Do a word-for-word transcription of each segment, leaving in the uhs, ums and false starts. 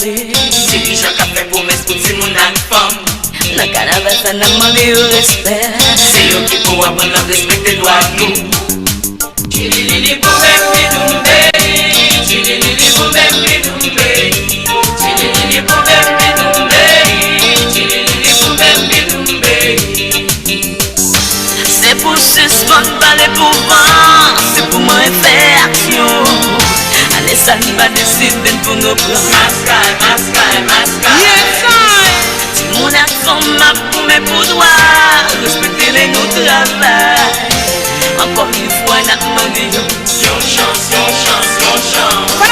Dirijan k ap fè pwomès pou timoun ak fanm. Nan kanaval sa n ap mande yo respè. Se yo ki pou aprann n ap respekte dwa nou. Tchililili pou bèm bidoum bèy, tchililili pou bèm bidoum bèy, tchililili pou bèm bidoum bèy, tchililili pou bèm bidoum bèy. Se pou sispann pale pou van, se pou mwen fè aksyon. Ane sa n pa deside n pou nou pran. Maskay, maskay, maskay. Yes, I. Timoun ak fanm ap goumen pou dwa, respekte lè nou travay. Ankò yon fwa n ap mande yo. Yon chans, yon chans, yon chans. Pa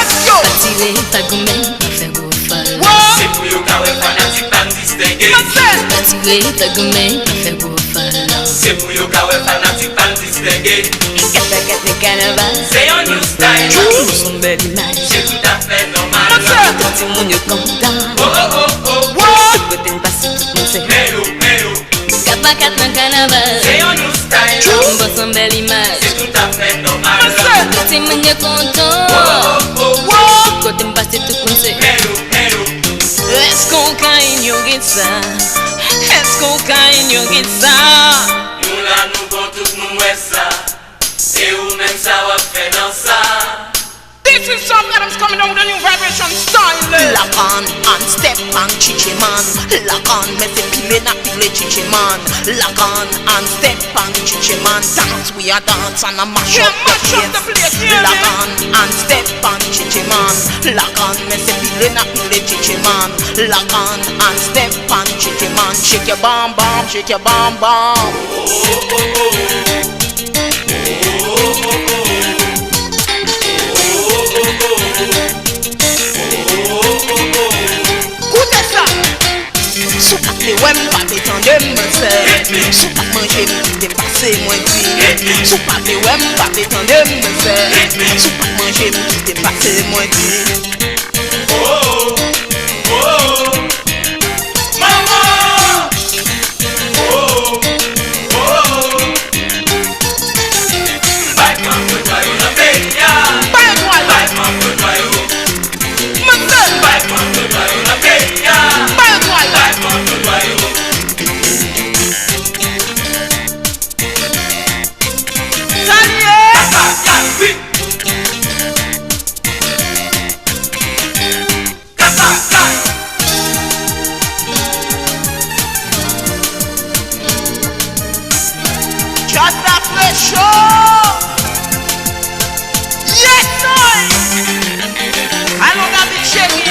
tire, pa goumen, pa fè gwo fal. Se pou yo ka wè fanatik pa n distenge. Pa tire, pa goumen, pa fè gwo fal. Se pou yo ka wè fanatik pa n distenge. Kanaval se yon new style. Pou son bèl imaj. Se toutafè nòmal. Tout timoun yo kontan. Oh, oh, oh, oh. Tout kote n pase, tout moun se. Men yo, men yo. Kat pa kat nan kanaval. Se yon new style. Pou son bèl imaj. Se toutafè nòmal. Tout timoun yo kontan. Oh, oh, oh, oh. Tout kote n pase, tout moun se. Men yo, men yo. Èske w ka inyore sa? Èske w ka inyore sa? Nou la, nou bon, tout moun wè sa. Se ou menm sa w ap fè nan sa. This is Sound Adams coming down with a new vibration style. Lock on and step on, Chiche man. Lock on, men se pile n ap pile, Chiche man. Lock on and step on, Chiche man. Dance, we a dance and a mash up the place. Lock on and step on, Chiche man. Lock on, men se pile n ap pile, Chiche man. Lock on and step on, Chiche man. Shake your bum bum, shake your bum bum. Koute sa! Si w pa vle wè m, pa vle tande m, manzè. Si w pa manje m, kite m pase, mwen di. Si w pa vle wè m, pa vle tande m, manzè. Si w pa manje m, kite m pase, mwen di. Oh, oh, oh, manman! Oh, oh, oh. Bay fanm yo dwa yo nan peyi a. Bay yo dwa yo. Bay fanm yo dwa yo. Manzè. Bay fanm yo dwa yo nan peyi a. Bay yo dwa yo. Bay fanm yo dwa yo. Sa l ye? Kaka, kaka, wi. Djaz la frecho. Yes, I. Alon David cheri.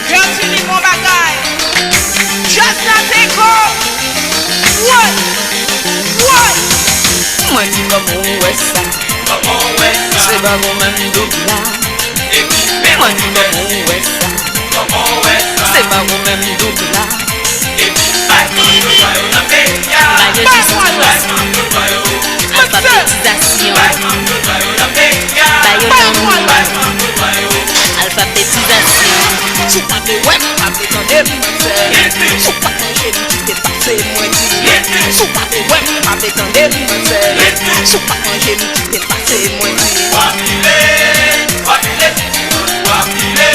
Gertrude bon bagay. Djaz la teko. Woy. Woy. Mwen di kòman w wè sa. Se pa bon menm doub la. Mwen di kòman w wè sa. Se pa bon menm doub la. Ba yo jistis. Alfabetizasyon. Ba yo lanmou. Alfabetizasyon. Si w pa vle wè m, pa vle tande m, manzè. Si w pa manje m, kite m pase, mwen di. Si w pa vle wè m, pa vle tande m, manzè. Si w pa manje m, kite m pase, mwen di. W ap pile, w ap pile, w ap pile.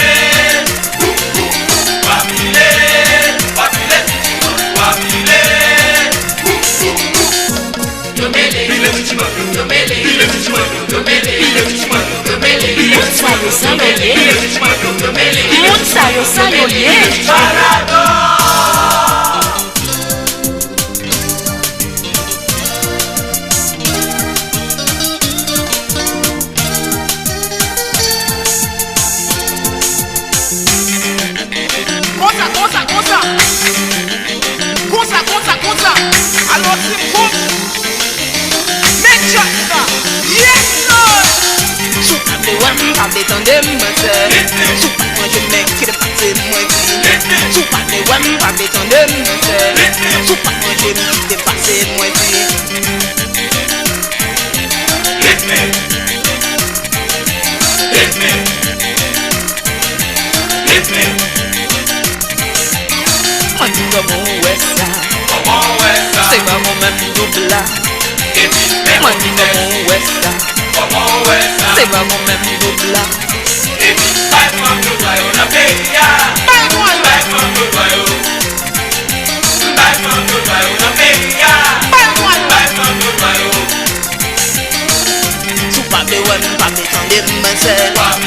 Moun sa yo sa yo ye? Moun sa yo sa yo ye? Konsa, konsa, konsa. Konsa, konsa, konsa. Alò, se bon. Men djaz la. Yes, Lord. Si w pa vle wè m, pa vle tande m, manzè. Si w pa manje m, men kite m pase, mwen di. Si w pa vle wè m, pa vle tande m, manzè. Si w pa manje m, kite m pase, mwen di. Mwen di kòman w wè sa. Se pa bon menm doub la. Mwen di kòman w wè sa. Se pa bon menm doub la. Bay fanm yo dwa yo nan peyi a. Pa vle tande m, mwen sè.